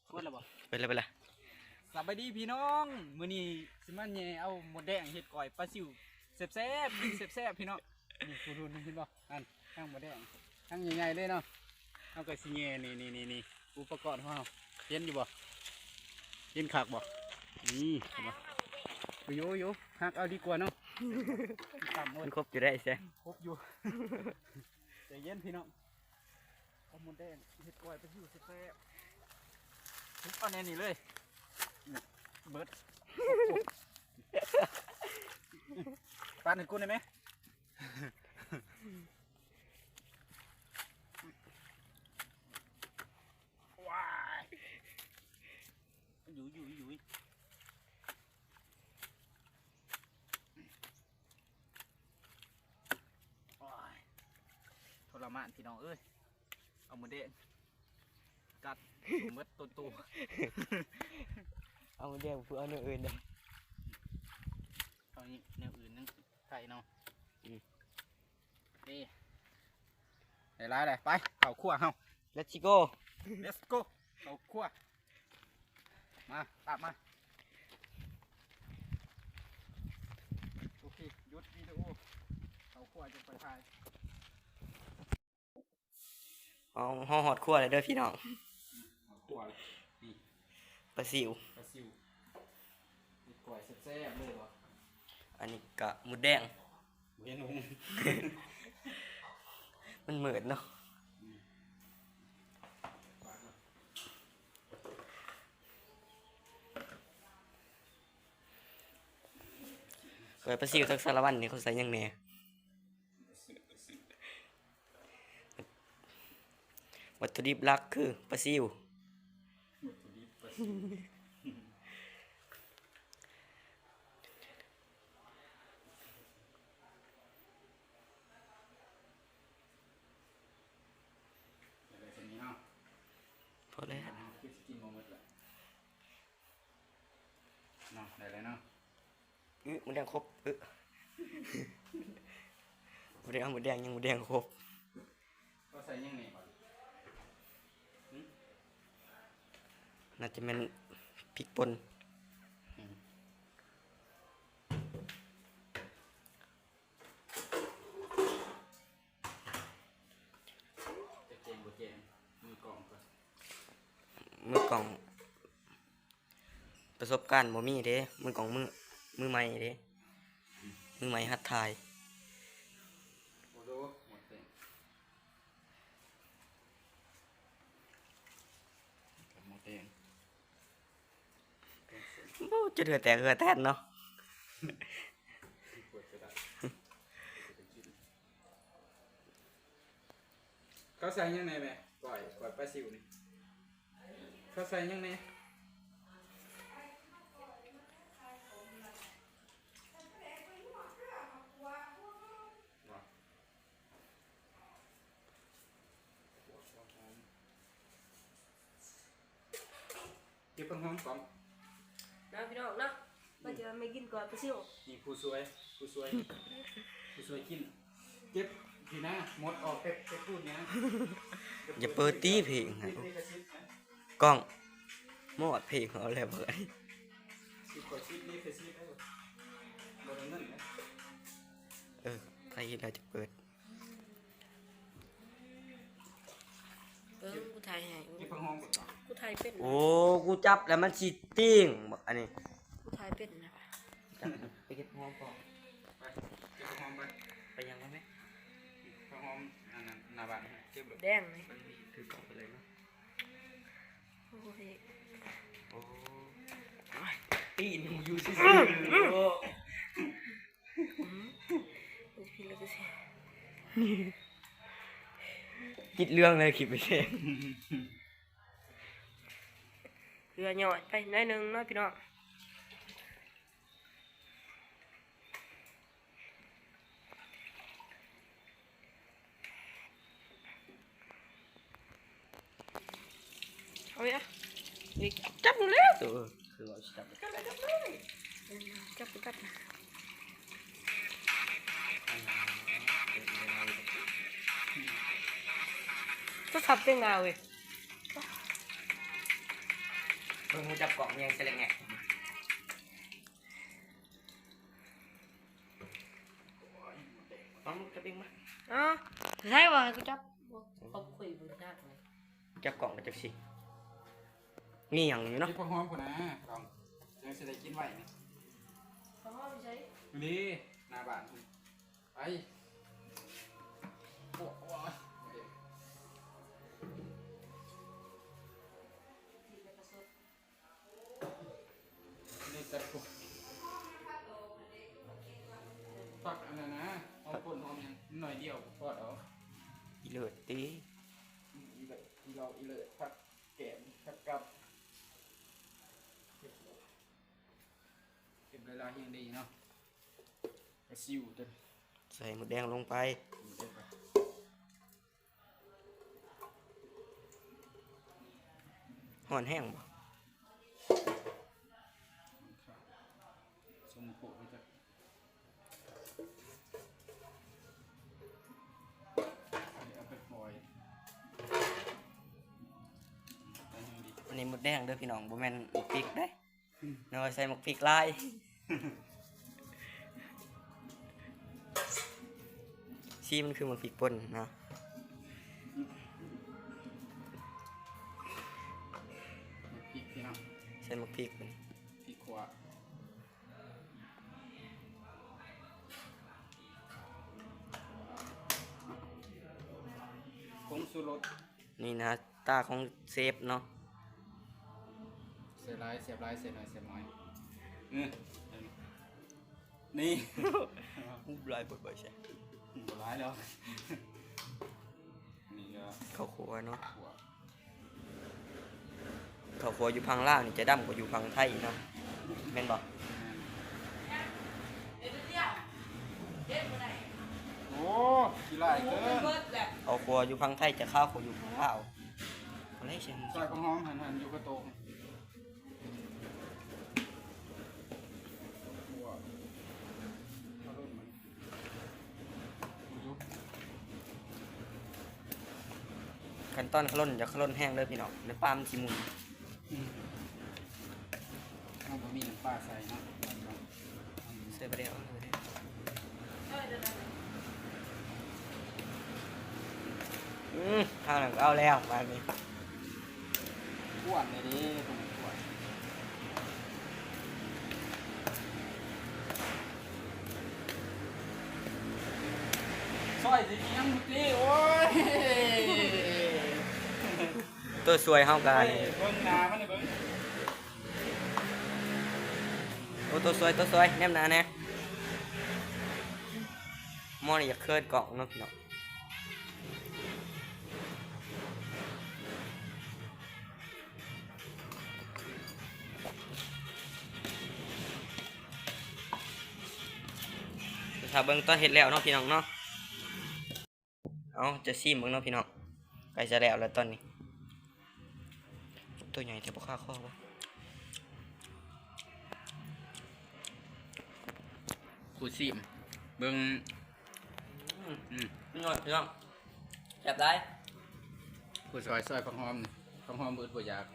ເປີດແລ້ວບໍ່? ເປີດແລ້ວ ເປີດແລ້ວ. ສະບາຍດີພີ່ນ້ອງ ມື້ນີ້ຊິມາແຍ່ເອົາມົດແດງເຮັດກ້ອຍປາຊິວແຊບໆ ກິນແຊບໆ ພີ່ນ້ອງ. ນີ້ ພຸ້ນໆ ເຫັນບໍ່? ນັ້ນ ທັງມົດແດງ ທັງໃຫຍ່ໆ ເລີຍເນາະ. ເຮົາກໍຊິແຍ່ ນີ້ໆໆໆ ອຸປະກອນຂອງເຮົາ ເຫັນຢູ່ບໍ່? ເຫັນຄັກບໍ່? ນີ້ ເຫັນບໍ່? ຢູ່ ຢູ່ ຫັກເອົາດີກວ່າເນາະ. ມັນຄົບຢູ່ໄດ໋ແຊະ ຄົບຢູ່. ໃຈເຢັນພີ່ນ້ອງ. ເອົາມົດແດງເຮັດກ້ອຍປາຊິວແຊບໆ ທຸບເອົາແນວນີ້ເລີຍ ນີ້ ເບິດ. ປາດໃຫ້ກູແດ່ແມ. ວ້າຍ ຢູ່ໆໆ. ໂອ້ຍ ທໍລະມານພີ່ນ້ອງເອີຍ ເອົາມົດແດງກັດໝົດຕົ້ນໂຕ. ເອົາມົດແດງເພື່ອເອົາແນວອື່ນໄດ້ ເອົາແນວອື່ນຍັງໄດ້ເນາະ. ອືມ ນີ້ ໄດ້ຫຼາຍແລ້ວ ໄປເຂົ້າຄົວເຮົາ. Let's go Let's go ເຂົ້າຄົວ. ມາ ຕາມມາ. ໂອເຄ ຢຸດວິດີໂອ ເຂົ້າຄົວຈັ່ງຄ່ອຍຖ່າຍ. ເຮົາ ເຮົາຮອດຄົວແລ້ວເດີພີ່ນ້ອງ. ຮອດຄົວແລ້ວ ນີ້ ປາຊິວ ປາຊິວ ເຮັດກ້ອຍແຊບໆ ເລີຍບໍ່? ອັນນີ້ກະມົດແດງ ບໍ່ເຫັນຫຸງ ມັນມືດເນາະ. ອືມ ກ້ອຍປາຊິວທາງສາລະວັນນີ້ເຂົາໃສ່ຫຍັງແດ່? ວັດຖຸດິບຫຼັກຄືປາຊິວ. ວັດຖຸດິບປາຊິວ. ໄດ້ສ່ຳນີ້ເນາະ ພໍແລ້ວ ເຮົາຄືຊິກິນບໍ່ໝົດລະ. ເນາະ ໄດ້ແລ້ວເນາະ. ອື ໝູແດງຄົບ ອື ບໍ່ໄດ້ເອົາໝູແດງ ຍັງໝູແດງຄົບ. ເຂົາໃສ່ຫຍັງແດ່ບາດນີ້? ຫຶ ໜ້າຈະແມ່ນພິກປົ່ນ. ອືມ ຈະເກັ່ງບໍ່ເກັ່ງ ມືກ້ອງກໍ ມືກ້ອງ ປະສົບການບໍ່ມີເດ້ ມືກ້ອງ ມື ມືໃໝ່ເດ້ ມືໃໝ່ຫັດຖ່າຍ. ໂອ້ໂຫ ໝົດເຕັມ ໝົດເຕັມ. ໂອ້ ຈົນເຫື່ອແຕກເຫື່ອແຕນເນາະ. ເຂົາໃສ່ຫຍັງແດ່ແມ່? ກ້ອຍ ກ້ອຍປາຊິວນີ້ ເຂົາໃສ່ຫຍັງແດ່? ເກັບຜັກຫອມກ່ອນ ເນາະພີ່ນ້ອງເນາະ ວ່າຈະມາກິນກ້ອຍປາຊິວ. ນີ້ຜູ້ຊ່ວຍ ຜູ້ຊ່ວຍ ຜູ້ຊ່ວຍກິນ ເກັບພີ້ນະ ໝົດອອກແຕ່ ແຕ່ພຸ້ນນີ້ນະ. ຢ່າເປີດຕິເພງຫັ້ນ ກ້ອງ ໝົດເພງເອົາແລ້ວເບີດ. ສິບກວ່າຊິບນີ້ຄືຊິບເດີ ບໍ່ໄດ້ເງິນເດ້. ເອີ ໃຜເຮັດແລ້ວຈະເປີດ. ເບິ່ງ ກູຖ່າຍໃຫ້ ເກັບຜັກຫອມກ່ອນ ກູຖ່າຍເປັນ. ໂອ້ ກູຈັບແລ້ວມັນຊິຕິ່ງ ບັກອັນນີ້ ກູຖ່າຍເປັນນະ. ຈັບ ໄປເກັບຫອມກ່ອນ ໄປເກັບຜັກຫອມໄປ. ໄປຫຍັງວະແມ່? ຜັກຫອມອັນນັ້ນໜ້າບ້ານ ເກັບໂລດ ແດງນີ້ ຖືກ້ອງໄປເລີຍເນາະ. ໂອ້ຍ ໂອ້ ຕີນຢູ່ຊື່ໆ ໂອ້. ອືມ ກິນເລື່ອງເລີຍ ຄລິບໄປແຊະ ເຫຼືອຫຍອດໄປໜ້ອຍໜຶ່ງເນາະພີ່ນ້ອງ. ເອົາເລີຍ ນີ້ຈັບແລ້ວ ເອີ ຄືວ່າຊິຈັບ ຈັບເລີຍ ຈັບເລີຍ ຈັບ ຈັບ ໂທລະສັບເຕັມໜ້າເວີຍ. ເບິ່ງຮູ້ຈັກກ້ອງແຍງສະແລັກແງກ. ເອົາ ຈັບເອງມາ. ເອົາ ໃສ່ບໍ່ໃຫ້ກູຈັບ? ບໍ່ ເຂົາຄຸຍບໍ່ຈັກເລີຍ. ຈັບກ້ອງໄປຈັກຊິ ມີຫຍັງຢູ່ເນາະ. ເກັບຜັກຫອມພຸ້ນນະ ຕ້ອງ ຈັ່ງຊິໄດ້ກິນໄວນີ້. ຜັກຫອມຢູ່ໃສ? ນີ້ ໜ້າບ້ານພຸ້ນ. ໄປ ໂອ້ ໂອ້ຍ ນີ້ຕັດຜົມ ຜັກອັນນັ້ນນະ ຫອມປົ່ນຫອມຫຍັງ ໜ້ອຍດຽວພໍດອກ. ອີເລີດຕິ ອີເລີດ ອີເລີດ ຜັກແກມ ຜັກກັບ ເກັບ ເກັບຫຼາຍໆແຮງດີເນາະ. ປາຊິວຕົວ ໃສ່ໝົດແດງລົງໄປ. ໝົດແດງໄປ. ຮ້ອນແຮງບໍ່? ສົມໂພດໄປຈັກ ເອົາໄປປ່ອຍ. ອັນນີ້ໝົດແດງເດີພີ່ນ້ອງ ບໍ່ແມ່ນໝາກພິກເດ້. ອືມ ເນາະ ໃສ່ໝາກພິກຫຼາຍ ສີມັນຄືໝາກພິກປົ່ນເນາະ. ໝາກພິກພີ່ນ້ອງ ໃສ່ໝາກພິກ ພິກຂົ້ວ ຜົງຊູລົດ. ນີ້ໜ້າຕາຂອງເຊຟເນາະ. ໃສ່ຫຼາຍແຊບຫຼາຍ ໃສ່ໜ້ອຍແຊບໜ້ອຍ. ເອີ ນີ້ ຫຸບຫຼາຍໂພດບໍ່ແຊບ. ບໍ່ຫຼາຍດອກ. ນີ້ກໍເຂົ້າຂົ້ວເນາະ ຂົ້ວ. ເຂົ້າຂົ້ວຢູ່ຝັ່ງລາວນີ້ຈະດຳກວ່າຢູ່ຝັ່ງໄທເນາະ ແມ່ນບໍ່? ແມ່ນ. ໂອ້ ຂີ້ຮ້າຍເກີນ. ເຂົ້າຂົ້ວຢູ່ຝັ່ງໄທຈະຂາວກວ່າຢູ່ຝັ່ງລາວ. ເອົາເລີຍ ຊອຍຫອມ ຫັນ ຫັນຢູ່ກະໂຕະ. ຂັ້ນຕອນຂະຫຼົ່ນ ຢ່າຂະຫຼົ່ນແຮງເດີພີ່ນ້ອງ ດຽວປາມັນຊິໝຸ່ນ. ອືມ ເຮົາບໍ່ມີນ້ຳປາໃສ່ເນາະ ໃສ່ປາແດກ. ອືມ ເອົາແລ້ວ ເອົາແລ້ວບາດນີ້. ກວນເລີຍເດ້ ກວນ. ຊອຍຊິຫຍັງຕິ ໂອ້ຍ. ຕົວຊ່ວຍເຮົາກະ ເບິ່ງໜ້າມັນເບິ່ງ. ໂອ້ ຕົວຊ່ວຍ ຕົວຊ່ວຍ ແນມໜ້າແດ່. ໝໍນີ້ຢາກເຂີນກ້ອງເນາະພີ່ນ້ອງ. ຖ້າເບິ່ງຕອນເຮັດແລ້ວເນາະພີ່ນ້ອງເນາະ. ເອົາ ຈະຊີມເບິ່ງເນາະພີ່ນ້ອງ ໃກ້ຈະແລ້ວແລ້ວຕອນນີ້. ຕົວໃຫຍ່ແທ້ ບໍ່ຄາຄໍບໍ່? ກູຊີມເບິ່ງ. ອືມ ອືມ ຍອດພີ່ນ້ອງ ແຊບຫຼາຍ. ຜູ້ຊອຍ ຊອຍຜັກຫອມນີ້ ຜັກຫອມບໍ່ອຶດບໍ່ຢາກ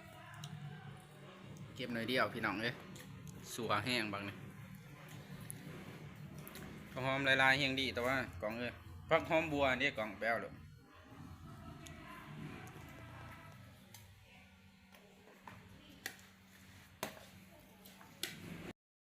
ເກັບໜ້ອຍດຽວພີ່ນ້ອງເອີຍ. ຊົ່ວແຮງບັກນີ້ ຜັກຫອມຫຼາຍໆແຮງດີ ແຕ່ວ່າກ້ອງເອີຍ ຜັກຫອມບົວເດ້ ກ້ອງ ໄປເອົາໂລດ.